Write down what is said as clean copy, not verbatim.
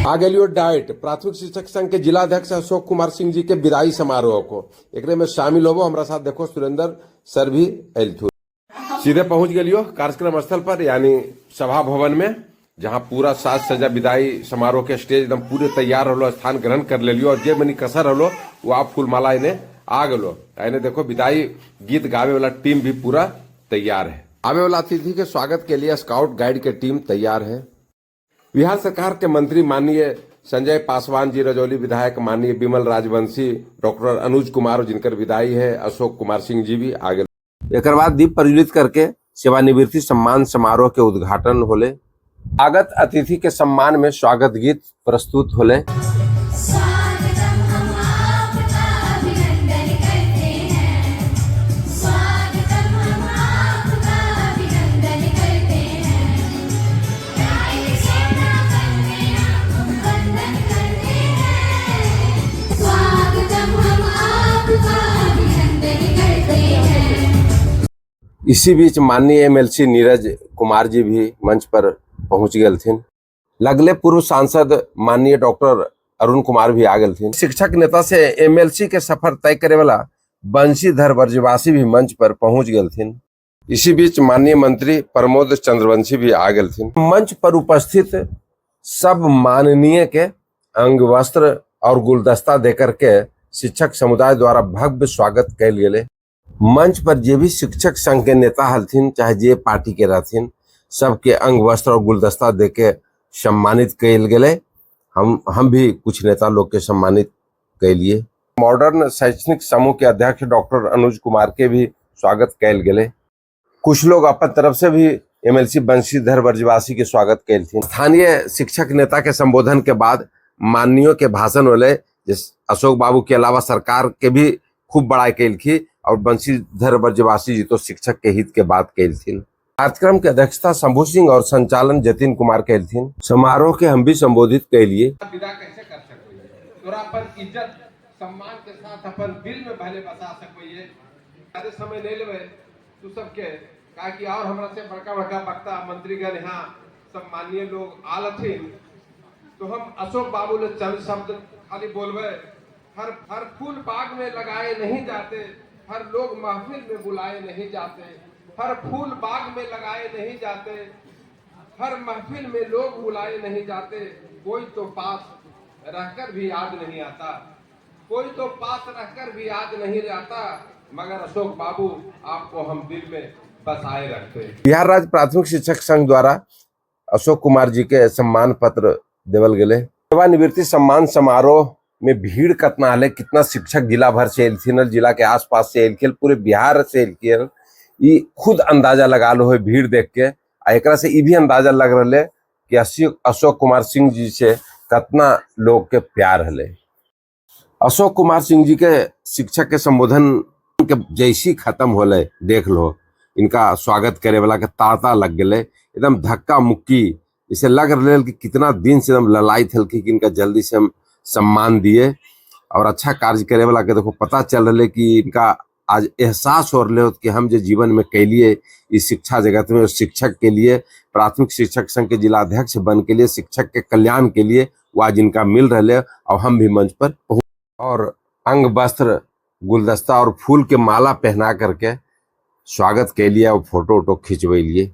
आ गेलियो डाइट प्राथमिक शिक्षक संघ के जिलाध्यक्ष अशोक कुमार सिंह जी के विदाई समारोह को एकरे में शामिल होबो। हमरा साथ देखो सुरेंद्र सर भी एलथु। सीधे पहुंच गेलियो कार्यक्रम स्थल पर, यानी सभा भवन में, जहां पूरा साज सजा विदाई समारोह के स्टेज एकदम पूरे तैयार होलो, स्थान ग्रहण कर लेलियो और जे मनी कसर होलो वो आप फूल माला इन्हें आ गलो। इन्हें देखो विदाई गीत गावे वाला टीम भी पूरा तैयार है। आवे वाला अतिथि के स्वागत के लिए स्काउट गाइड के टीम तैयार है। बिहार सरकार के मंत्री माननीय संजय पासवान जी, रजौली विधायक माननीय विमल राजवंशी, डॉक्टर अनुज कुमार जिनकर विदाई है, अशोक कुमार सिंह जी भी आगे। एक बाद दीप प्रज्वलित करके सेवानिवृत्ति सम्मान समारोह के उद्घाटन होले। आगत अतिथि के सम्मान में स्वागत गीत प्रस्तुत होले। स्वागतम हम आपका अभिनंदन करते हैं, स्वागतम हम आपका अभिनंदन करते हैं। राष्ट्र सेवा करने आपको वंदन करते हैं, स्वागतम हम आपका अभिनंदन करते हैं। इसी बीच माननीय एमएलसी नीरज कुमार जी भी मंच पर पहुंच गेलथिन। लगले पूर्व सांसद माननीय डॉक्टर अरुण कुमार भी आ गेलथिन। शिक्षक नेता से एमएलसी के सफर तय करे वाला बंशीधर ब्रजवासी भी मंच पर पहुंच गेलथिन। इसी बीच माननीय मंत्री प्रमोद चंद्रवंशी भी आ गेलथिन। मंच पर उपस्थित सब माननीय के अंग वस्त्र और गुलदस्ता देकर के शिक्षक समुदाय द्वारा भव्य स्वागत कैल गेले। मंच पर जे भी शिक्षक संघ के नेता हलथिन, चाहे जे पार्टी के रहथिन, सबके अंग वस्त्र और गुलदस्ता दे के सम्मानित कैल गेले। हम भी कुछ नेता लोग के सम्मानित कैलिए। मॉडर्न शैक्षणिक समूह के अध्यक्ष डॉक्टर अनुज कुमार के भी स्वागत कैल गेले। कुछ लोग अपन तरफ से भी एमएलसी बंशीधर ब्रजवासी के स्वागत कैलथिन। स्थानीय शिक्षक नेता के संबोधन के बाद माननीयों के भाषण होले, जिस अशोक बाबू के अलावा सरकार के भी खूब बड़ाई कैलखी और बंशीधर ब्रजवासी जी तो शिक्षक के हित के बात कैलथिन। कार्यक्रम के अध्यक्षता शंभू सिंह और संचालन जतिन कुमार कैलथिन। समारोह के हम भी संबोधित कैलिए। विदा कैसे कर सको? तोरा अपन इज्जत सम्मान के साथ अपन दिल में भले बसा सको। ज्यादा समय नहीं लेवे तू सबके, काहे कि और हमरा से बड़का बड़का वक्ता, मंत्रीगण, यहाँ सब माननीय लोग आल हथिन, तो हम अशोक बाबू ले चंद शब्द खाली बोलबे। हर हर फूल बाग में लगाए नहीं जाते, हर लोग महफिल में बुलाए नहीं जाते। हर फूल बाग में लगाए नहीं जाते, हर महफिल में लोग बुलाए नहीं जाते। कोई तो पास रहकर भी याद नहीं आता, कोई तो पास रहकर भी याद नहीं आता, मगर अशोक बाबू, आपको हम दिल में बसाए रखते हैं। बिहार राज्य प्राथमिक शिक्षक संघ द्वारा अशोक कुमार जी के सम्मान पत्र देवल गेले। सेवानिवृत्ति सम्मान समारोह में भीड़ कितना हले, कितना शिक्षक जिला भर से एलथिन, जिला के आसपास से एलखिन, पूरे बिहार से एलखिन, ई खुद अंदाजा लगा लो है भीड़ देख के। आ एकरा से ई भी अंदाजा लग रहा है कि अशोक कुमार सिंह जी से कितना लोग के प्यार हले। अशोक कुमार सिंह जी के शिक्षक के संबोधन के जैसी खत्म होले, देख लो इनका स्वागत करे वाला के तांता लग गए, एकदम धक्का मुक्की। इसे लग रहा कि कितना दिन से एकदम ललायत हल कि इनका जल्दी से हम सम्मान दिए और अच्छा कार्य करे वाला के देखो पता चल रहा है कि इनका आज एहसास हो रहा है कि हम जो जीवन में कैलिए इस शिक्षा जगत में, उस शिक्षक के लिए, प्राथमिक शिक्षक संघ के जिलाध्यक्ष बन के लिए, शिक्षक के कल्याण के लिए, वो आज इनका मिल रहा है और हम भी मंच पर पहुंच और अंग वस्त्र, गुलदस्ता और फूल के माला पहना करके स्वागत के लिए और फोटो वोटो खिंचवैलिए।